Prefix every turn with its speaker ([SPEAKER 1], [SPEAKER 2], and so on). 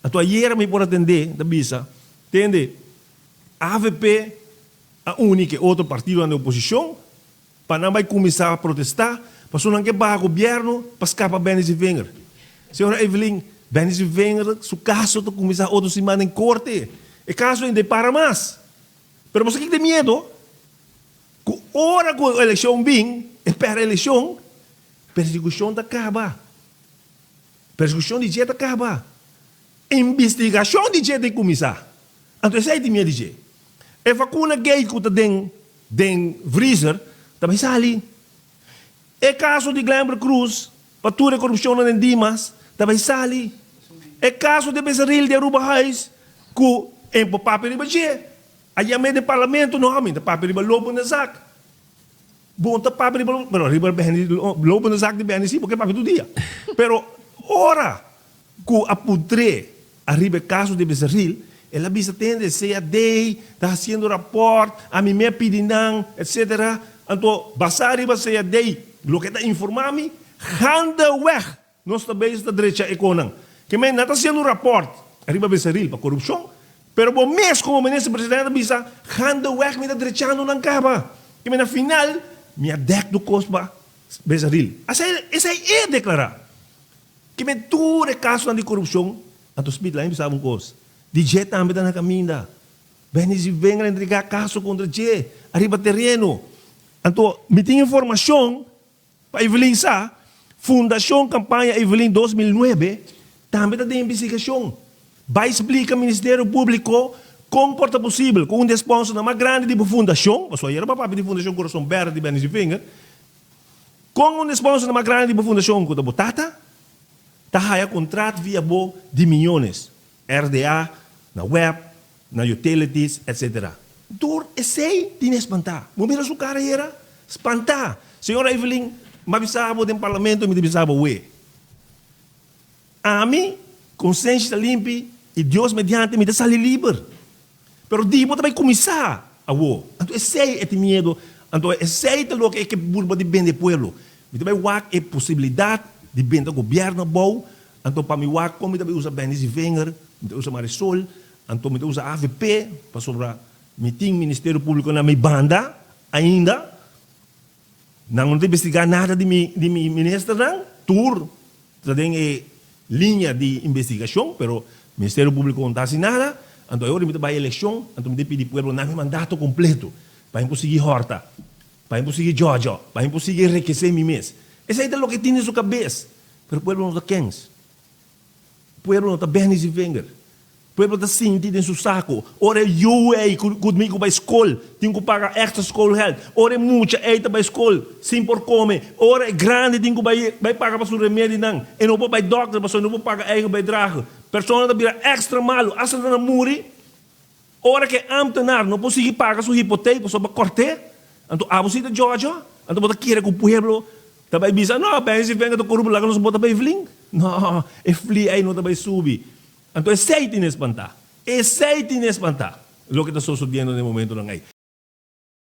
[SPEAKER 1] Anto ayera mi por a tende ta bisa, tende, avp a uni ku e otro partidonan di oposishon pa nan bai kuminsá protestá pasobra nan ke baha gobièrnu pa skapa Benny Zievinger. Señora Evelyn, Benny Zievinger su kaso ta kuminsá otro siman den korte. E kaso ainda e para mas. Pero boso kiko tin miedo ku ora ku elekshon bin, e pèrdè elekshon, persekushon ta kaba. Persekushon di dje ta kaba. Investigashon di dje ta kuminsá. Anto esei tin miedu di dje. E vakuna gay ku ta den den vriezer ta bai sali. E kaso di Glenbrook Cruz pa tur e korupshonnan den Dimas ta bai sali. E kaso di Becerril di Aruba Huis ku e por papia riba dje. A yam'é den parlamento, no, mi ta papia riba lobo na zak. Bo ta papia riba lobo, pero riba lobo na zak di Benny si, bo ke papia tur dia. Pero ora ku a puntr'é ariba e kaso di Becerril, el a bisa tende CAD ta hasiendo rapòrt, ami mi a pidi nan, etcetera. Anto basá riba CAD loke ta informá mi, gaandeweg Nos ta bezig ta drecha e konan. Ke men nan ta hasiendo un rapòrt riba Becerril pa korupshon, pero bo mes komo minister presidente ta bisa, gaandeweg mi ta drechando nan kaba. Ke men na final mi a dèk tur kos pa Becerril. Asei esei e deklará. Ke men tur e kasonan di korupshon, anto Smit laña bisa bo un kos, di dje tambe ta na kaminda. Benny Zievinger a entregá kaso kontra dje ariba tereno. Anto mi tin informashon. Pa Evelyn sa, Fundashon Kampaña Evelyn 2009 tambe ta den investigashon. Bai splika Ministerio Públiko kon por ta posibel ku un di e sponsornan mas grandi di bo fundashon, pasobra ayera bo a papia di Fundashon Kurason Bèrdè di Benny Zievinger, kon un di e sponsornan mas grandi di bo fundashon ku ta bo tata ta haya kontrat via bo di miyones, RDA, na web, na utilities, etc. Tur esey tin espantá. Bo mira su cara ayera? Spantá! Señora Evelyn, m'a bisa bo den parlamento y mi ta bisa bo awe. Ami, konsenshi ta limpi y Dios mediante mi ta sali liber. Pero di bo ta bay cuminsa awo. Anto esey e tin miedo. Anto esey ta loke e ke burba di bende e pueblo. Mi ta bay wak e posibilidad di benta gobierno abou. Anto pa mi wak kon mi ta bay usa Benny Zievinger, mi ta usa Marisol, anto mi ta usa avp pasobra mi tin Ministerio Publico na mi banda ainda. Nan no ta investiga nada di mi di mi ministernan, tur ta den e liña di investigacion, pero Ministerio Publico no ta haci nada. Anto e ora mi ta bay eleccion, anto mi ta pidi pueblo nan mi mandato completo pa mi por sigui horta, pa mi por sigui djodjo, pa mi por sigui enriquece mi mes. Esey ta loke tin den su cabes. Pero pueblo no ta kens. Pueblo no ta Benny Zievinger. Pueblo ta sinti den su saco. Ora e yu ey cu mi cu bay scol tin cu paga extra schoolgeld. Ora e mucha ey ta bay scol sin por come. Ora e grandi tin cu bay bay paga pa su remedinan. E no por bay dokter pasobra e no por paga eigen bijdrage. Persona ta bira extra malo. Hasta nan a muri. Ora ku e ámtenar no por sigui paga su hipotek pasobra bo a kòrt'é, anto abo si ta djòdjò, anto bo ta kere ku pueblo ta bai bisa, No, Benny Zievinger ta korup, laga nos bota pa e flin. No, e fli ei no ta bai subi. Anto esei tin espantá. Esei tin espantá, loke ta sosodiendo na e momentonan ei.